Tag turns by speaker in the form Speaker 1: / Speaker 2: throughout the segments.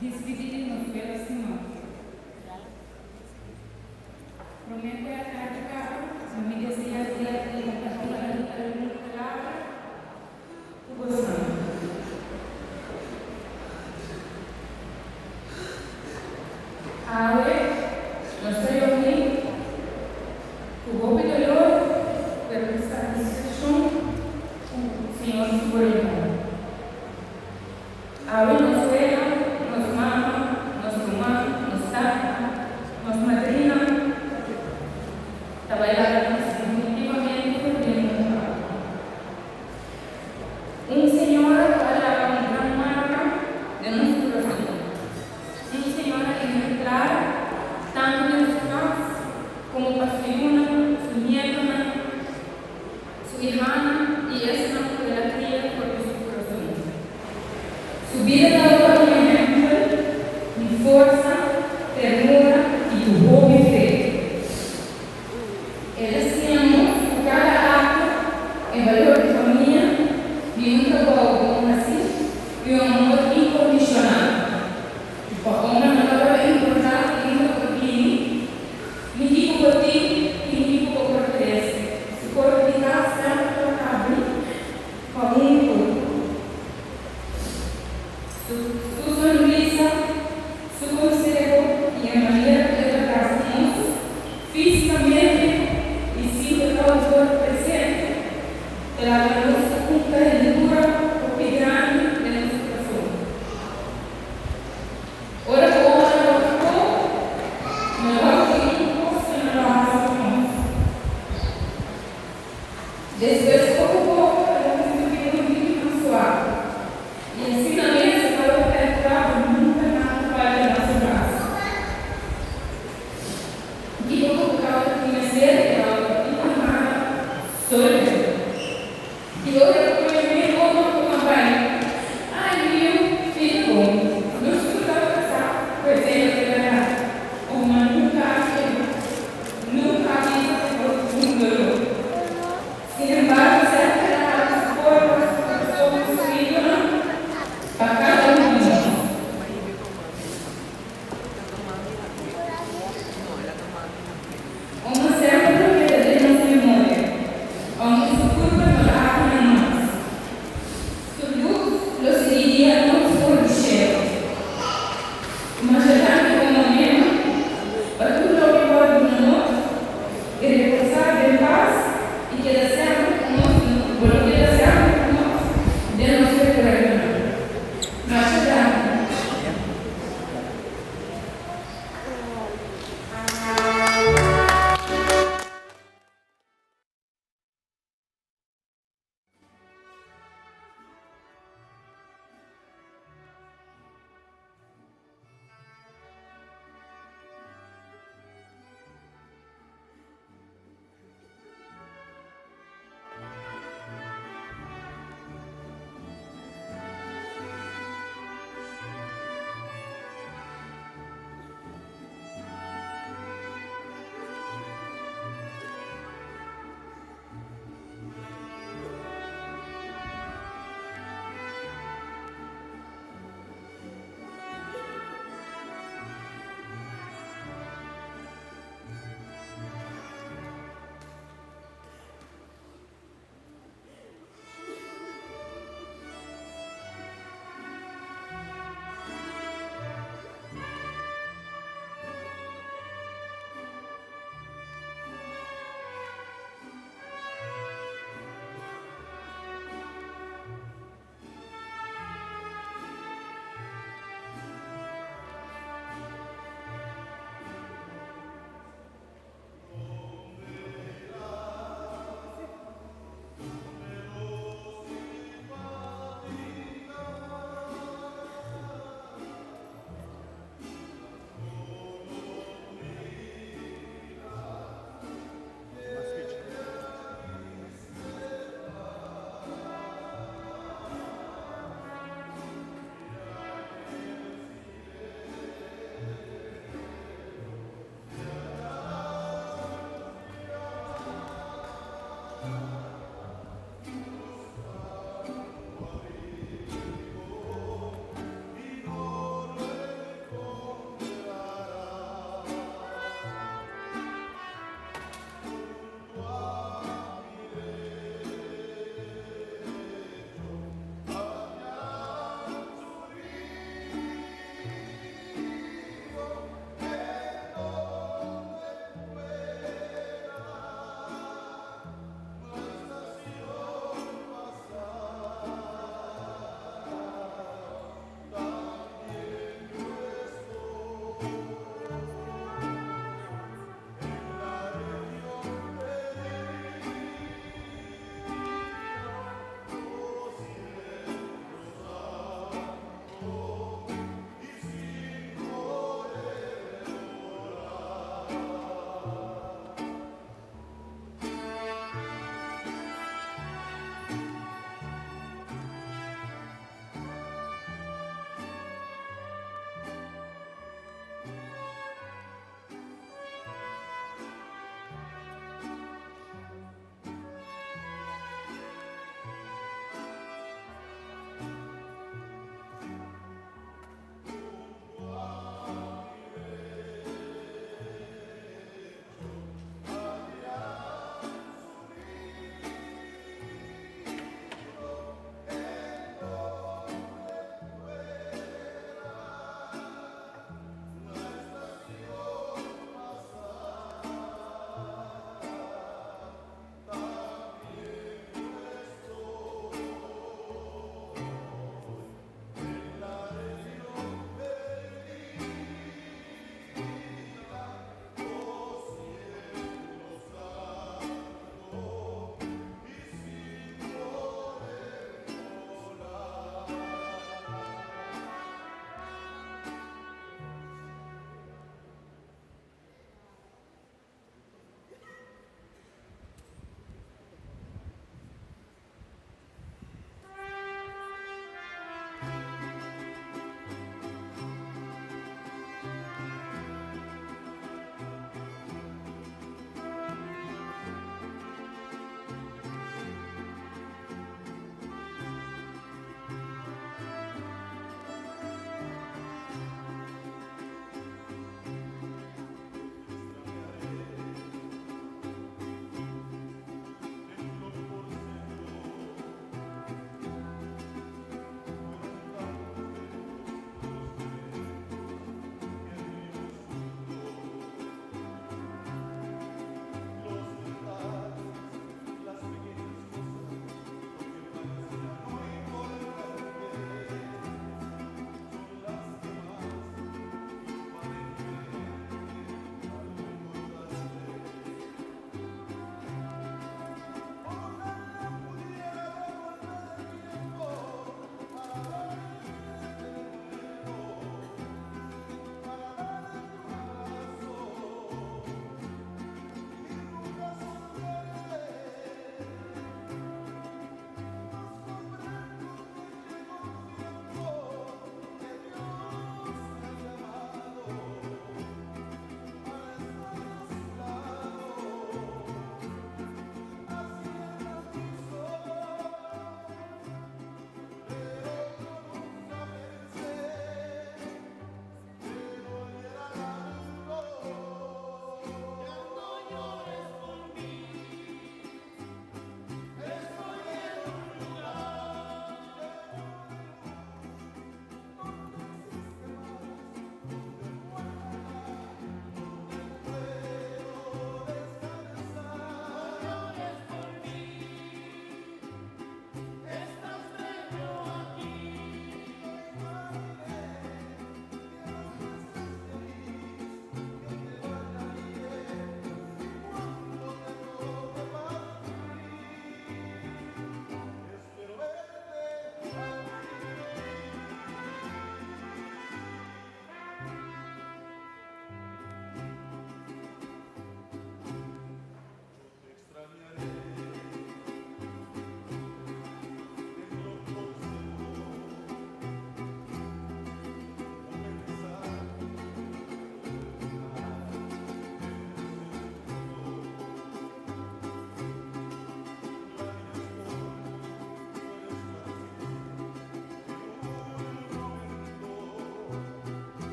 Speaker 1: Dispidí di nos wela stimá. Promé ku e atardi kaba, lo mi deseá di kompartí algun palabra ku boso. Awe nos ta reuní ku hopi dolor pero ku satisfakshon ku Señor su boluntat. Awe nos wela, nos mama, nos ruman, nos tata, nos madrina ta bai laga nos definitivamente for den mundu aki. Un señora ku a laga un gran marka den nos kurason. Un señora ehemplar.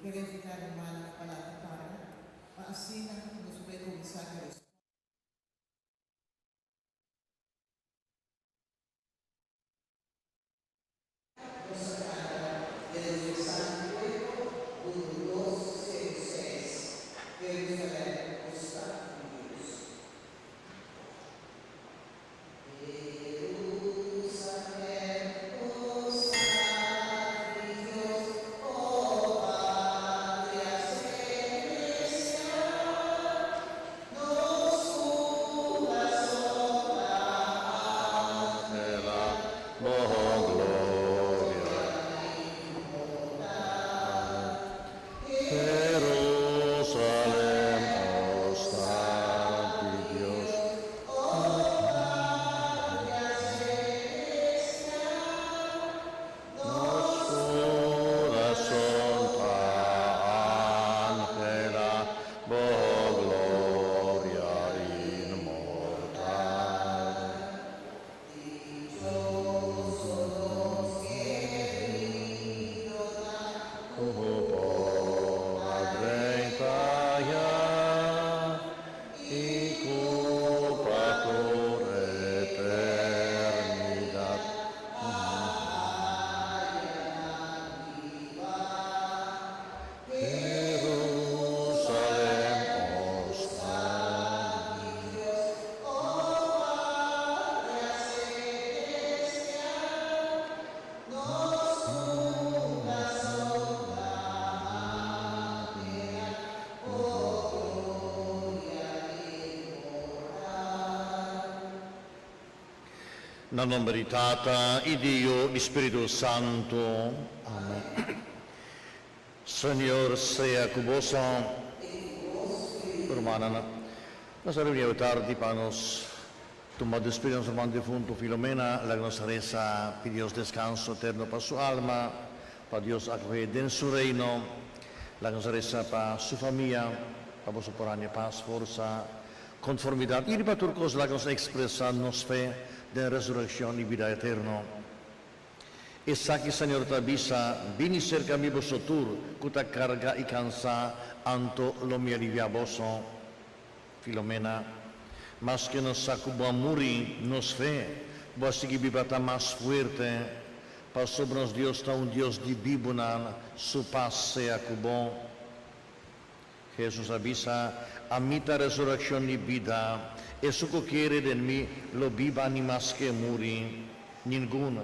Speaker 2: Kier invitá rumannan pa lanta para pa asina nos por kuminsá ku e. Nos a kanta den nos Santu Kuerpo, número 206, Jerusalem, o Stad di Dios. Jerusalem, o stad di Dios, o patria celestial, nos curason ta
Speaker 3: anhelá bo gloria. Jerusalem, o stad di Dios,
Speaker 2: o patria celestial,
Speaker 3: nos curason ta anhelá bo gloria inmortal.
Speaker 2: Dichoso nos keridonan,
Speaker 3: Ku por a drenta aya i ku pa tur eternidat
Speaker 2: a biba.
Speaker 3: Jerusalem, o stad
Speaker 2: di Dios, o patria celestial, nos curason ta anhelá bo gloria inmortal.
Speaker 3: Na nòmber di Tata i di Yu i Spiritu Santu. Amèn. Señor sea ku boso. Rumannan, nos a reuní awe tardi pa nos tuma despedí nos ruman defuntu Filomena. Laga nos resa pidi Dios deskanso eterno pa su alma, pa Dios akoh'é den su reino. Laga nos resa pa su famia, pa boso por haña pas, forsa, konformidat i riba tur kos laga nos ekspresá nos fe den resurekshon i bida eterno. Esaki Señor ta bisa, Bini serka mi boso tur ku ta kargá i kansá, anto lo mi aliviá boso. Filomena, Maske nos sa ku bo a muri, nos fe ku bo a sigui biba ta mas fuerte, pasobra nos Dios ta un Dios di bibunan. Su pas sea ku bo. Hesus a bisa, Ami ta resurekshon i bida. Esun ku kere den mi lo biba ni maske e muri. Ningun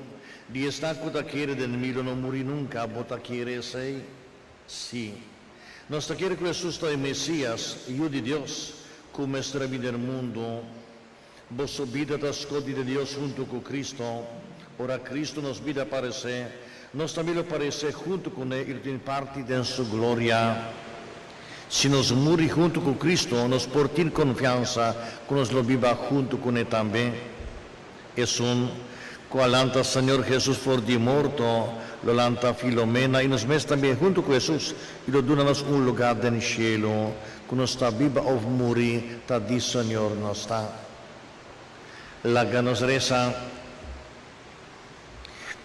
Speaker 3: di esnan ku ta kere den mi lo no muri nunka. Bo ta kere esei? Sí. Nos ta kere ku Hesus ta e Mesias, Yu di Dios, ku mester a bini den mundu. Boso bida ta skondi den Dios huntu ku Kristu. Ora Kristu nos bida aparesé, nos tambe lo paresé huntu kuné i lo tin parti den su gloria. Si nos muri huntu ku Kristu, nos por tin konfiansa ku nos lo biba huntu kuné tambe. Esun ku a lanta Señor Hesus for di morto, lo lanta Filomena i nos mes tambe huntu ku Hesus i lo duna nos un lugá den shelu. Ku nos ta biba òf muri, ta di Señor nos ta. Laga nos resa.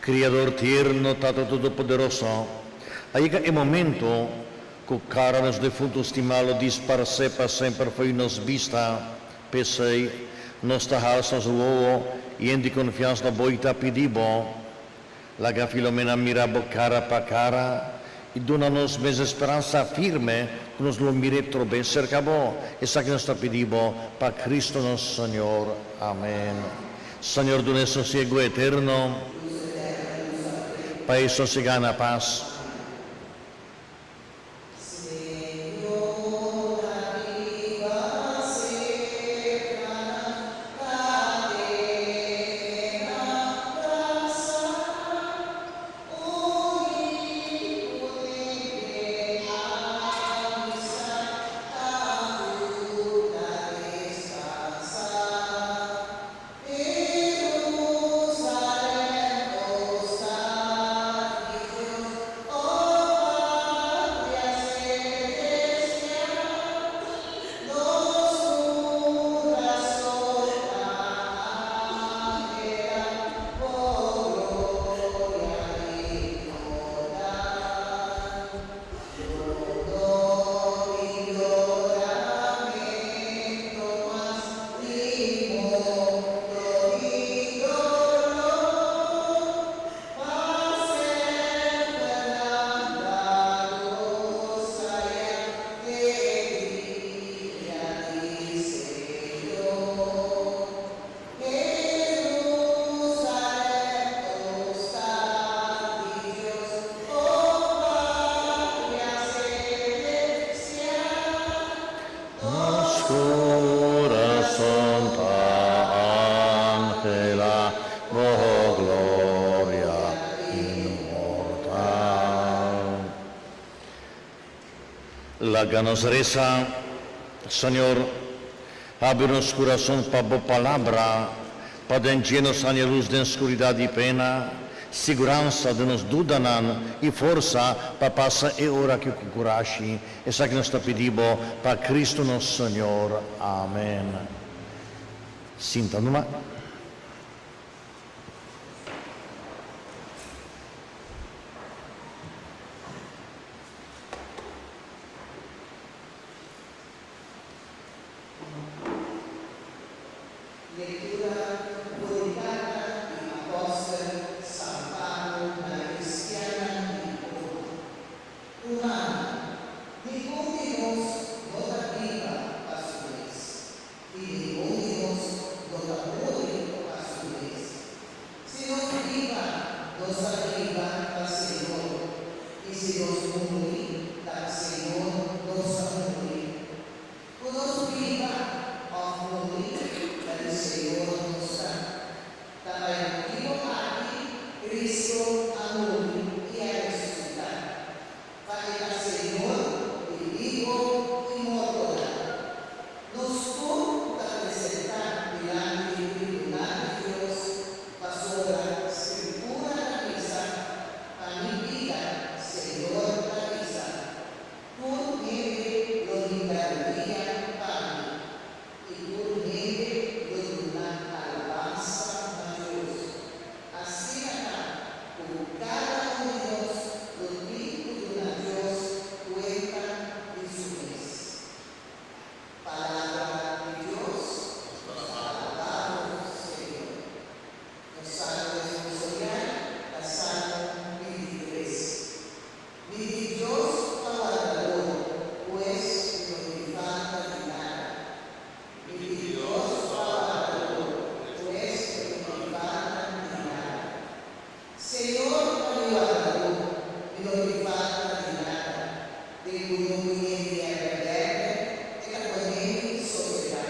Speaker 3: Kriador tierno, Tata Todopoderoso, a yega e momento ku kara nos defuntu stimá lo disparsé pa semper fo'i nos bista. P'esei, nos ta halsa nos wowo yen di konfiansa na bo i ta pidi bo, Laga Filomena mira bo kara pa kara i duna nos mes e speransa firme ku nos lo mir'é trobe serka bo. Esaki nos ta pidi bo pa Cristo nos Señor. Amèn. Señor dun'é sosiegu eterno, pa e sosegá na pas.
Speaker 2: Señor ariba serka nan kadena brasa, uni kuné den amistad ta duna deskansá. Jerusalem, o stad di Dios, o
Speaker 3: Laga nos resa. Señor, habri nos kurason pa bo palabra, pa den dje nos haña lus den skuridat di pena, siguransa den nos dudanan i forsa pa pasa e ora akí ku kurashi. Esaki nos ta pidi bo pa Kristu nos Señor. Amèn. Sinta numa.
Speaker 2: Lectura for di carta di apostel San Pablo na e cristiannan di Roma. Rumannan, ningun di nos no ta biba pa su mes, i ningun di nos no ta muri pa su mes. Si nos biba, nos ta biba pa Señor, i si nos muri, ta pa Señor nos ta muri. Ku nos biba òf muri, ta di Señor nos ta. Ta pa e motibu aki Cristo a muri i a resusitá, pa e ta Señor di bibu i mortonan. Nos tur ku ta presentá dilanti di tribunal di Dios, pasobra Skritura ta bisa, Pa mi bida, Señor ta bisa, tur hende lo hinka rudia pa mi, i tur hende lo duna alabansa na Dios. Asina ta ku kada un di nos lo tin ku duna Dios kuenta di su mes. Palabra di Dios, Nos ta alabá bo, Señor. Nos Salmo responsorial ta Salmo 23. Mi di Dios ta wardador, pues mi no tin falta di nada. Mi di Dios ta wardador, pues mi no tin falta di nada. Señor ta mi wardador, mi no tin falta di nada. Den kunuku yen di yerba berde, e ta pone mi sosegá.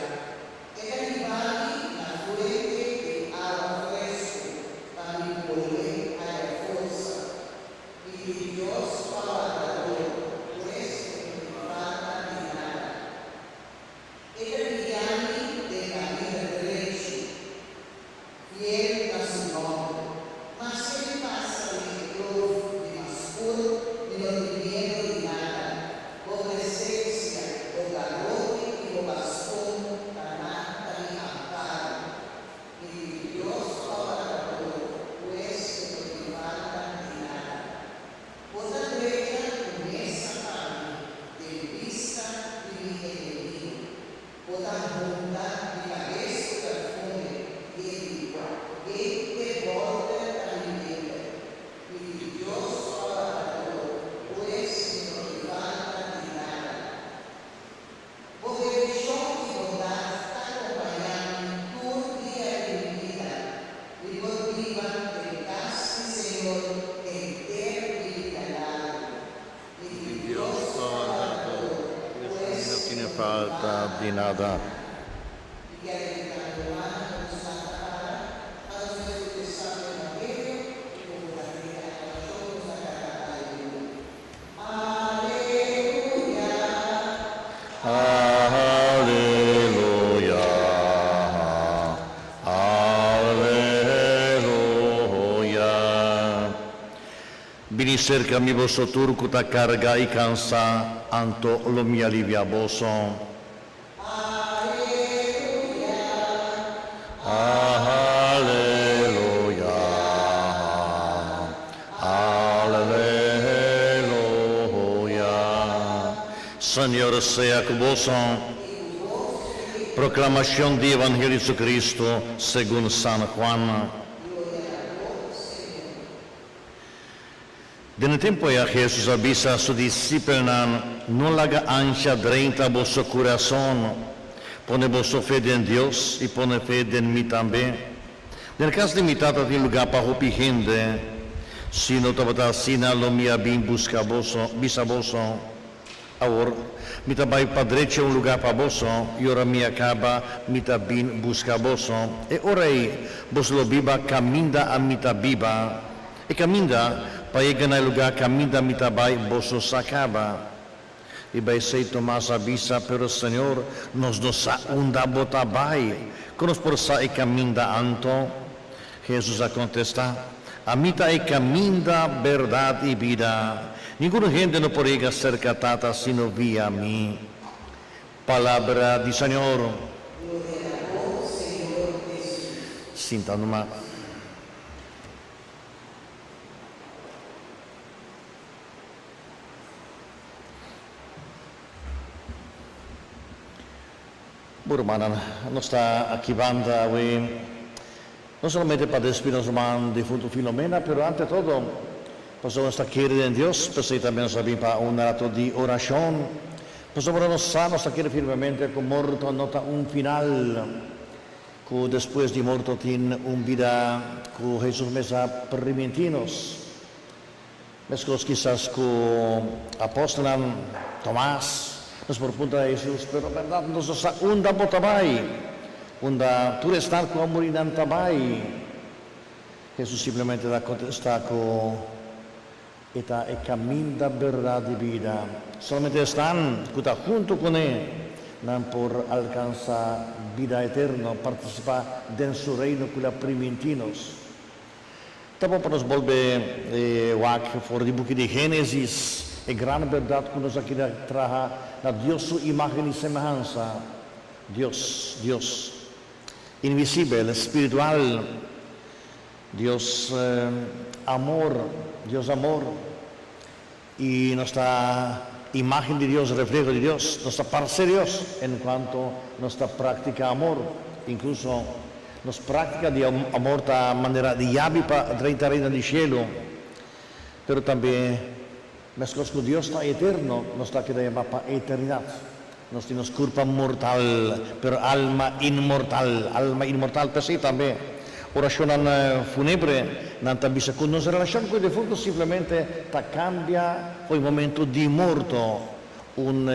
Speaker 2: E ta hiba mi na fuente di awa fresku pa mi bolbe haya forsa. Mi tin Dios pa wardador, pues mi no tin falta di nada. E ta guia mi den kaminda drechi. Fiel na su nòmber. Maske mi pasa den e kloof di mas skur, mi no tin miedu di nada. Bo presensia, bo garoti i bo baston ta nan ta mi amparo. Mi tin Dios pa wardador, pues mi no tin falta di nada. Bo ta drecha un mesa pa mi den bista di mi enemigu. Bo ta hunta mi kabes ku perfume i e di, Den te bòrter ta mi bebe. Mi di Dios pa wardador, pues mi no tin falta di nada. Bo bendishon i bondat ta kompañá mi tur dia di mi bida. Mi por biba den kas di Señor henter mi bida largu. Mi di Dios pa wardador, pues
Speaker 3: No
Speaker 2: mi
Speaker 3: tiene
Speaker 2: no tin
Speaker 3: falta
Speaker 2: falta
Speaker 3: di nada.
Speaker 2: Mi kier invitá mi rumannan pa nos lanta para pa nos bai skucha e Santu Evangelio i komo ta grita aklamashon nos ta kanta Aleluya. Aleluya!
Speaker 3: Aleluya! Aleluya! Bini serka mi boso tur ku ta kargá i kansá, anto lo mi aliviá boso. Aleluya! Aleluya! Señor sea ku boso. Proklamashon di Evangelio di Jesucristo segun San Juan. Den e tempu ei Hesus a bisa su disipelnan, No laga ansha drenta boso kurason. Pone boso fe den Dios i pone fe den mi tambe. Den kas di mi Tata tin lugá pa hopi hende. Si no tabata asina, lo mi a bin buska boso, bisa boso. Awor, mi ta bai pa drecha un lugá pa boso, i ora mi a kaba, mi ta bin buska boso. E ora ei, boso lo biba kaminda ami ta biba. E kaminda pa yega na e lugá kaminda mi ta bai, boso sa kaba. Riba esei Tomas a bisa, Pero Señor, nos no sa unda bo ta bai. Kon nos por sa e kaminda anto? Hesus a kontestá, Ami ta e kaminda, bèrdat i bida. Ningun hende no por yega serka Tata sino via mi. Palabra di Señor.
Speaker 2: Gloria na bo, Señor Hesus.
Speaker 3: Sinta numa. Bo rumannan, nos ta aki banda awe no solamente pa despidi nos ruman difunto Filomena, pero ante todo pasobra nos ta kere den Dios, p'esei tambe nos a bin pa un rato di orashon, pasobra nos sa, nos ta kere firmemente ku morto no ta un final, ku despues di morto tin un bida ku Hesus mes a primintí nos. Meskos kisas ku apòstelnan Tomas, nos por puntra Hesus, Pero bèrdat nos no sa unda bo ta bai, unda tur esnan ku a muri nan ta bai? Hesus simplemente ta kontestá ku e ta e kaminda, bèrdat i bida. Solamente esnan ku ta huntu kuné nan por alkansá bida eterno, partisipá den su Reino ku el a primintí nos. Ta bon pa nos bolbe wak for di buki di Génesis e gran bèrdat ku nos a keda traha na Dios su imágen i semehansa. Dios, Dios invisibel, spiritual, Dios amor, Dios amor, i nos ta imágen di Dios, refleho di Dios, nos ta parse Dios en kuanto nos ta praktiká amor. Inkluso nos práktika di amor ta manera di yabi pa drenta Reino di shelu. Pero tambe, meskos ku Dios ta eterno, nos ta keda yamá pa eternidat. Nos tin nos kurpa mortal, pero alma inmortal, alma inmortal. P'esei tambe orashonnan funebre nan ta bisa ku nos relashon ku e defuntu simplemente ta kambia for e momentu di morto. Un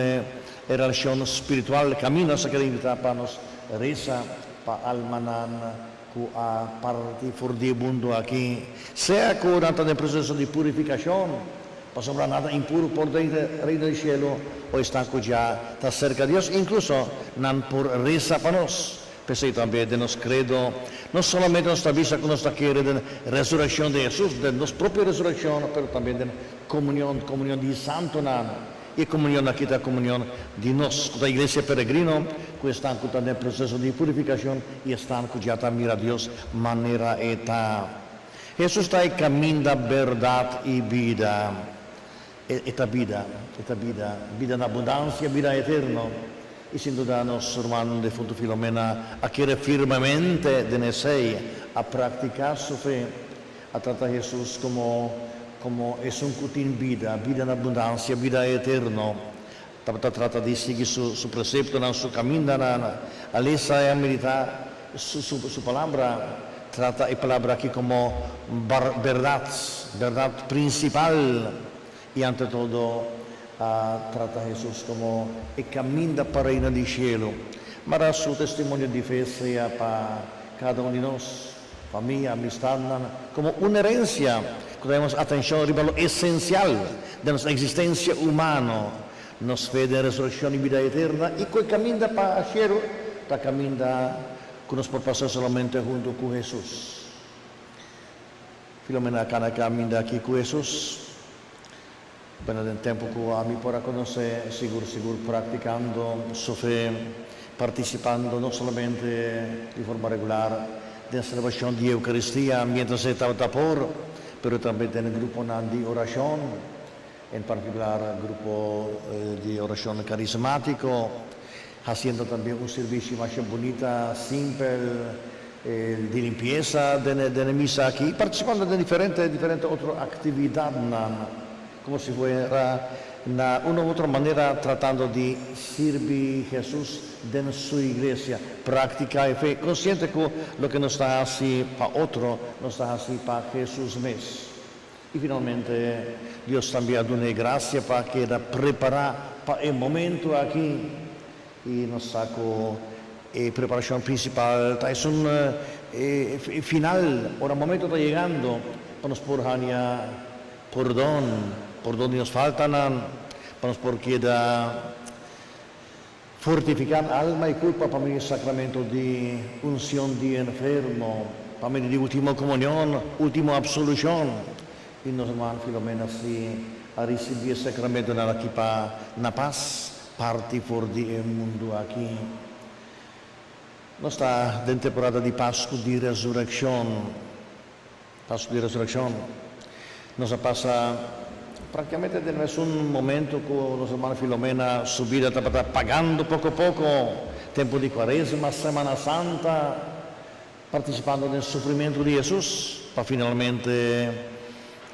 Speaker 3: relashon spiritual kaminda nos a keda invitá pa nos resa pa almanan ku a parti for di e mundu aki, sea ku nan ta den proseso di purifikashon, pasobra nada impuru por drenta Reino di shelu, o esnan ku ya ta serka Dios, inkluso nan por resa pa nos. P'esei tambe den nos kredo, no solamente nos ta bisa ku nos ta kere den resurekshon di Hesus, den nos propio resurekshon, pero tambe den komunion, komunion di santunan. E komunion aki ta komunion di nos ku ta iglesia peregrino, ku esnan ku ta den proseso di purifikashon i esnan ku ya ta mira Dios manera e ta. Hesus ta e kaminda, bèrdat i bida. E ta bida, e ta bida, bida na abundansia, bida eterno. I sin duda nos ruman defuntu Filomena a kere firmemente den esei, a praktiká su fe. A trata Hesus komo komo esun ku tin bida, bida na abundansia, bida eterno. Tabata trata di sigui su su preseptonan, su kamindanan. A lesa i a meditá su su su palabra. Trata e palabra aki komo bar bèrdat, bèrdat prinsipal. I ante todo a trata Hesus komo e kaminda pa Reino di Shelu. Mara su testimonio di fe sea pa kada un di nos. Famia, amistadnan, komo un herensia ku ta demos atenshon riba lo esensial den nos eksistensia humano, nos fe den resurekshon i bida eterna i ku e kaminda pa shelu ta kaminda ku nos por pasa solamente huntu ku Hesus. Filomena a kana kaminda aki ku Hesus. Bueno, den tempu ku ami por a konosé, sigur sigur praktikando su fe, partisipando no solamente di forma regular den selebrashon di Eukaristia miéntras e tabata por, pero tambe den gruponan di orashon, en partikular grupo di orashon karismátiko, hasiendo tambe un sirbishi masha bunita, simpel, di limpiesa den e misa aki i partisipando den diferente diferente otro aktividatnan, komo si fuera na un of otro manera tratando di sirbi Hesus den su iglesia. Praktiká e fe, konsiente ku loke nos ta hasi pa otro, nos ta hasi pa Hesus mes. I finalmente, Dios tambe a duna e grasia pa keda prepará pa e momentu aki. I nos sa ku e preparashon prinsipal ta esun final, ora momentu ta yegando pa nos por haña pordon, pordon di nos faltanan, Pa nos por keda fortifiká alma i kurpa pa medio di sakramento di unshon di enfermo, pa medio di último komunion, último absolushon. I nos ruman Filomena si a risibí e sakramentonan aki pa na pas parti for di e mundu aki. Nos ta den temporada di Pasku di Resurekshon. Pasku di Resurekshon. Nos a pasa praktikamente den mesun momento ku nos hermana Filomena su bida tabata pagando poko poko, tempu di Kuaresma, Semana Santa, partisipando den sufrimentu di Hesus pa finalmente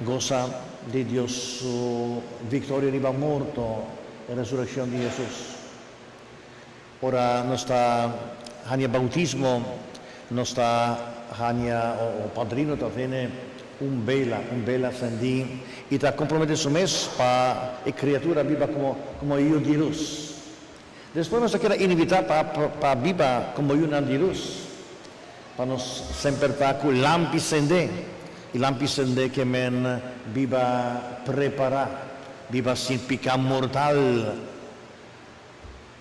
Speaker 3: gosa di Dios su viktoria riba morto, e resurekshon di Hesus. Ora nos ta haña boutismo, nos ta haña, o padrino ta tene un bela, un bela sendí i ta komprometé su mes pa e kriatura biba komo komo yu di lus. Despues nos ta keda invitá pa pa biba komo yunan di lus, pa nos semper ta ku lampi sendé, i lampi sendé ke men biba prepará, biba sin piká mortal.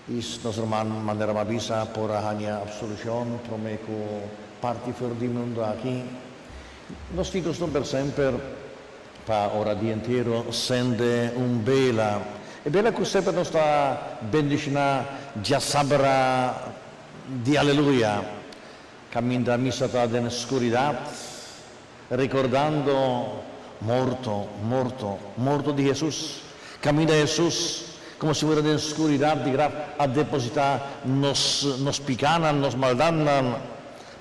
Speaker 3: I nos ruman manera m'a bisa por a haña absolushon promé ku parti for di mundu aki. Nos tin kostumber semper pa ora di entiero sende un bela. E bela ku semper nos ta bendishoná djasabra di Aleluya, kaminda misa ta den skuridat, Rekordando morto, morto, morto di Hesus, kaminda Hesus, komo si fuera den skuridat di graf, a depositá nos, nos pikánan, nos maldatnan,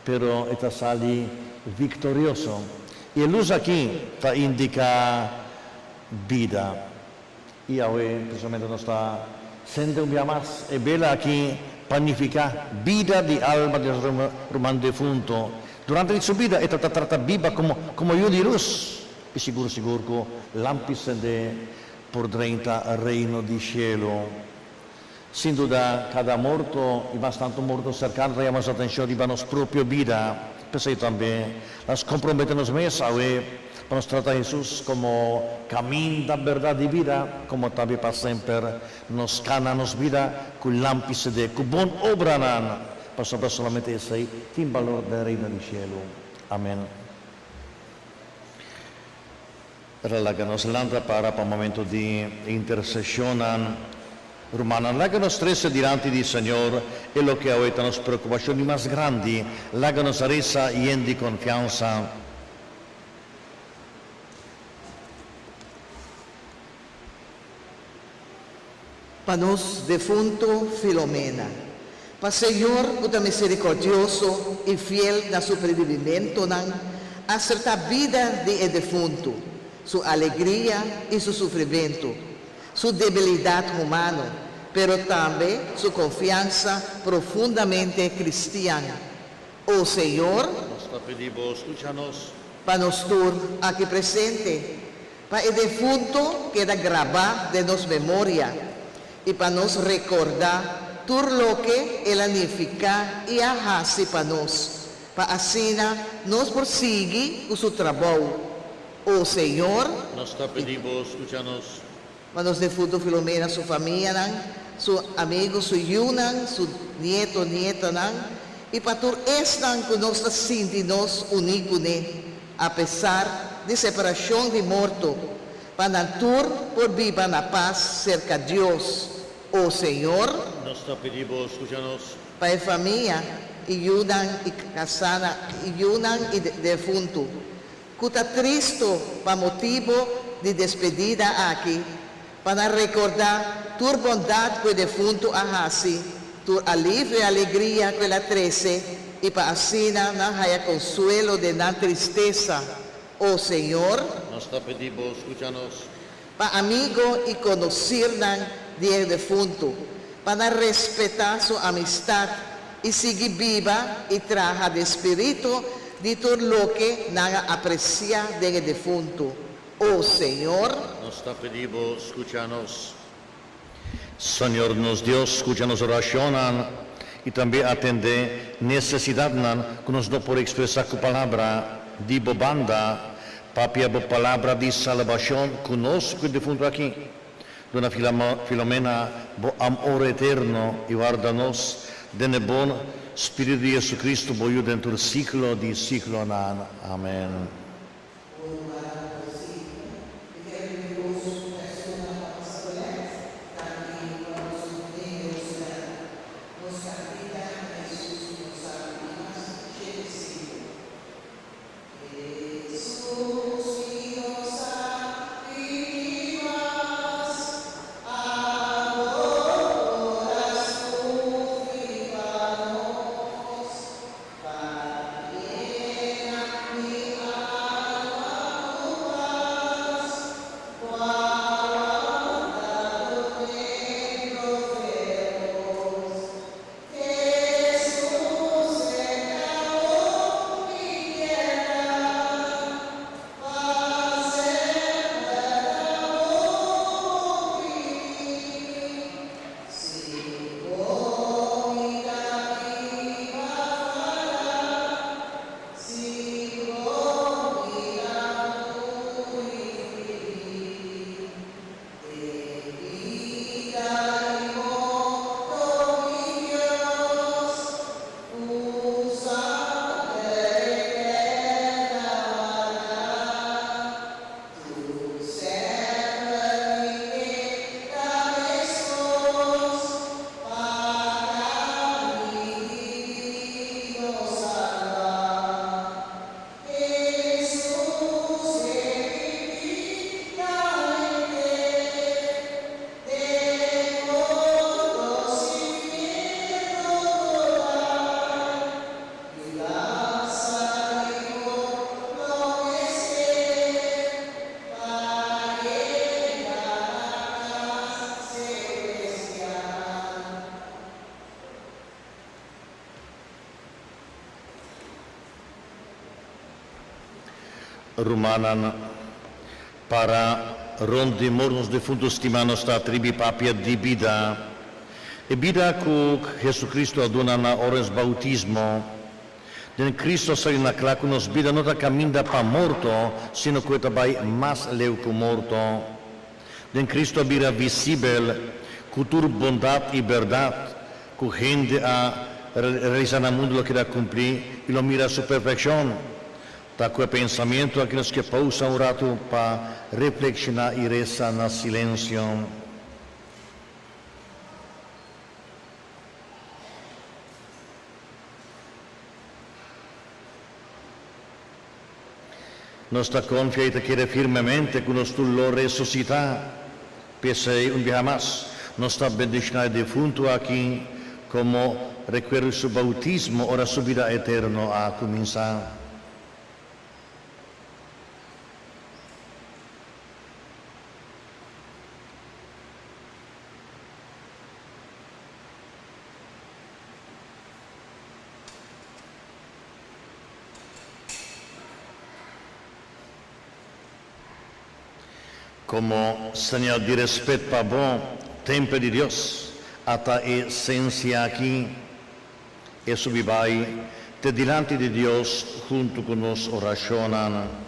Speaker 3: pero e ta sali viktorioso. I e lus aki ta indiká bida. I awe, precisamente nos ta sende un bia mas e bela aki pa nifiká bida di alma di nos ruman defunto. Durante di su bida e ta trata biba komo komo yu di lus, i sigur sigur ku lampi sende por drenta Reino di Shelu. Sin duda kada morto, i mas tantu morto serkano ta yama nos atenshon riba nos propio bida. P'esei tambe nos kompromete nos mes awe pa nos trata Hesus komo kaminda, bèrdat i bida, komo tambe pa semper nos kana nos bida ku lampi sedé ku bon obranan, pasobra solamente esei tin balor den Reino di Shelu. Amen. Pero laga nos lanta para pa momento di interseshonnan. Rumannan, laga nos trese dilanti di Señor e loke awe ta nos preokupashon di mas grandi. Laga nos resa yen di konfiansa.
Speaker 2: Pa nos defuntu Filomena. Pa Señor ku ta miserikòrdioso i fiel na su predibimentunan, asertá bida di e defuntu, su alegria i su sufrimentu, su debilidat humano, pero tambe su konfiansa profundamente kristian. O Señor.
Speaker 3: Nos ta pidi Bo, skucha nos.
Speaker 2: Pa nos tur aki presente, Pa e defunto keda grabá den nos memoria i pa nos rekordá tur loke el a nifiká i a hasi pa nos, pa asina nos por sigui ku su trabou. O Señor.
Speaker 3: Nos ta pidi Bo, skucha nos.
Speaker 2: Pa nos defunto Filomena, su famianan, su amigu, su yunan, su nieto, nietanan i pa tur esnan ku nos ta sinti nos uní kuné, apesar di separashon di morto, pa nan tur por biba na pas serka Dios. O Señor.
Speaker 3: Nos ta pidi Bo, skucha nos.
Speaker 2: Pa e famia i yunan i kasánan i yunan i defuntu. Ku ta tristu pa motibu di despedida aki, pa nan rekordá tur bondat ku e defuntu a hasi, tur alivio i alegria ku el a trese, i pa asina nan haya konsuelo den nan tristesa. O Señor.
Speaker 3: Nos ta pidi Bo, skucha nos.
Speaker 2: Pa amigo i konosirnan di e defuntu, pa nan respetá su amistat i sigui biba i traha den spiritu di tur loke nan a apresiá den e defuntu. O Señor.
Speaker 3: Nos ta pidi Bo, skucha nos. Señor nos Dios, skucha nos orashonnan i tambe atendé nesesidatnan ku nos no por ekspresá ku palabra. Di Bo banda, papia Bo palabra di salbashon ku nos ku e defuntu aki. Duna Filomena bo amor eterno i warda nos den e bon Spiritu di Jesucristo bo Yu den tur siglo di siglonan. Amen. Rumannan, para rond di morto nos defuntu stimá nos ta atribi papia di bida, e bida ku Jesucristo a duna na ora nos boutismo. Den Cristo a sali na kla ku nos bida no ta kaminda pa morto, sino ku e ta bai mas leu ku morto. Den Cristo a bira visibel ku tur bondat i bèrdat ku hende a realisá na mundu lo keda kumplí i lo mira su perfekshon. Ta ku e pensamentu aki nos ke pousa un ratu pa reflekshoná i resa na silensio. Nos ta konfia i ta kere firmemente ku nos tur lo resusitá. P'esei, un biaha mas, nos ta bendishoná e defuntu aki komo rekuerdo di su boutismo ora su bida eterno a kuminsá. Komo señal di respet pa bo, tempel di Dios, ata e sensia aki, e subi bai te dilanti di Dios huntu ku nos orashonnan.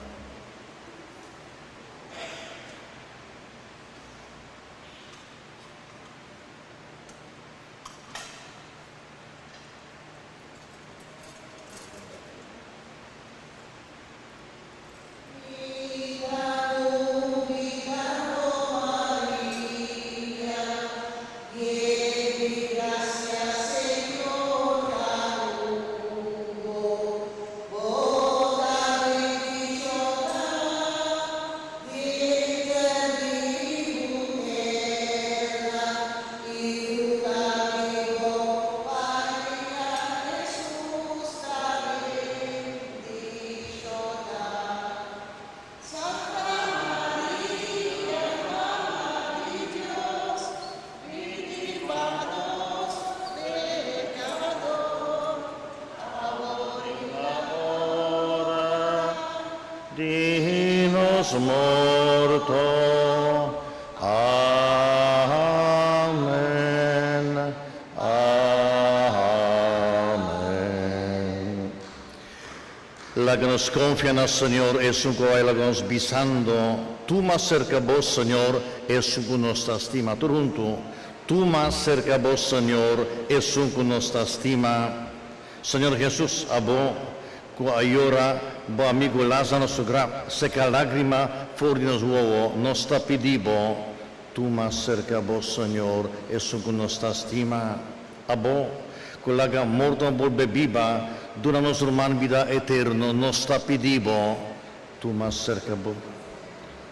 Speaker 3: Di nos morto. Amen. Amen. Laga nos konfia na Señor, esun ku a bai laga nos bisando, Tuma serka bo, Señor, esun ku nos ta stima. Tur huntu, Tuma serka bo, Señor, esun ku nos ta stima. Señor Hesus, abo ku a yora bo amigu Lázaro su graf, seka lágrima for di nos wowo, nos ta pidi bo, tuma serka bo, Señor, esun ku nos ta stima. Abo ku laga morto bolbe biba, duna nos ruman bida eterno, nos ta pidi bo, tuma serka bo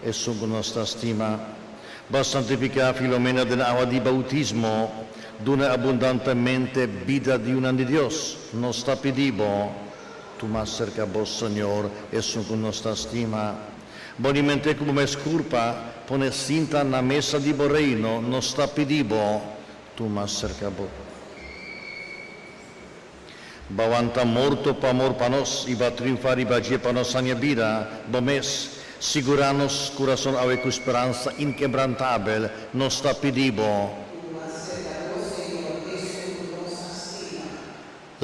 Speaker 3: esun ku nos ta stima. Bo a santifiká Filomena den awa di boutismo, dun'é abundantemente bida di yunan di Dios, nos ta pidi bo, tuma serka bo, Señor, esun ku nos ta stima. Bo aliment'é ku bo mes kurpa, pon'é sinta na mesa di bo reino, nos ta pidi bo, tuma serka bo. Bo a wanta morto pa amor pa nos i bo a triunfá riba dje pa nos haña bida, bo mes, sigurá nos kurason awe ku speransa inkebrantabel, nos ta pidi bo.
Speaker 2: Tuma serka bo, Señor, esun ku nos a stima.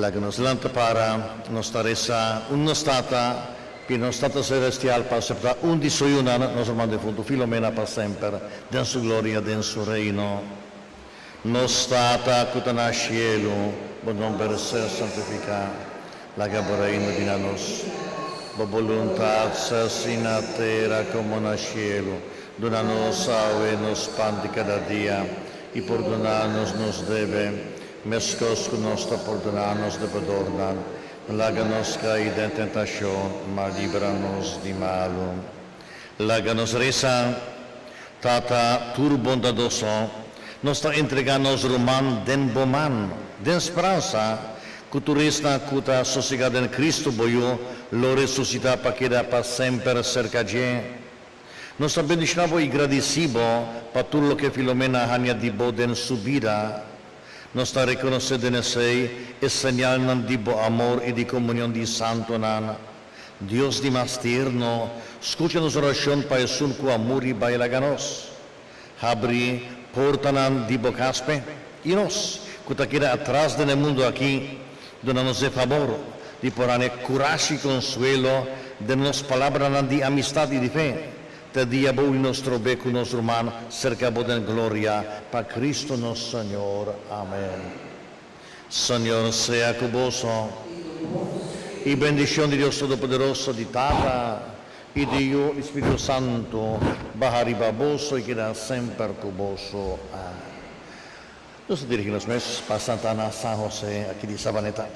Speaker 3: Laga nos lanta para, nos ta resa un Nos Tata, pidi nos Tata Celestial pa aseptá un di Su yunan, nos ruman defuntu Filomena pa semper den Su gloria, den Su Reino. Nos Tata ku ta na shelu, bo nomber sea santifiká. Laga bo reino bin na nos. Bo boluntat sea hasi na tera komo na shelu. Duna nos awe nos pan di kada dia, i pordoná nos nos debe, meskos ku nos ta pordoná nos debedornan. No laga nos kai den tentashon, ma libra nos di malu. Laga nos resa, Tata tur bondadoso, nos ta entregá nos ruman den bo man, den speransa ku tur esnan ku ta sosegá den Kristu bo Yu lo resusitá pa keda pa semper serka dje. Nos ta bendishoná bo i gradisí bo pa tur loke Filomena a haña di bo den su bida. Nos ta rekonosé den esei e señalnan di bo amor i di komunion di santunan. Dios di mas tierno, skucha nos orashon pa esun ku a muri bai laga nos. Habri portanan di bo kas p'e, i nos, ku ta keda atras den e mundu aki, duna nos e fabor di por haña kurashi i konsuelo den nos palabranan di amistat i di fe, te dia bo uni nos trobe ku nos ruman serka bo den gloria, pa Cristo nos Señor. Amen. Señor sea ku boso. I bendishon di Dios Todopoderoso, di Tata, i di Yu, i Spiritu Santu, baha riba boso i keda semper ku boso. Amen. Nos ta dirigi nos mes pa Santa Ana San Jose aki di Sabaneta.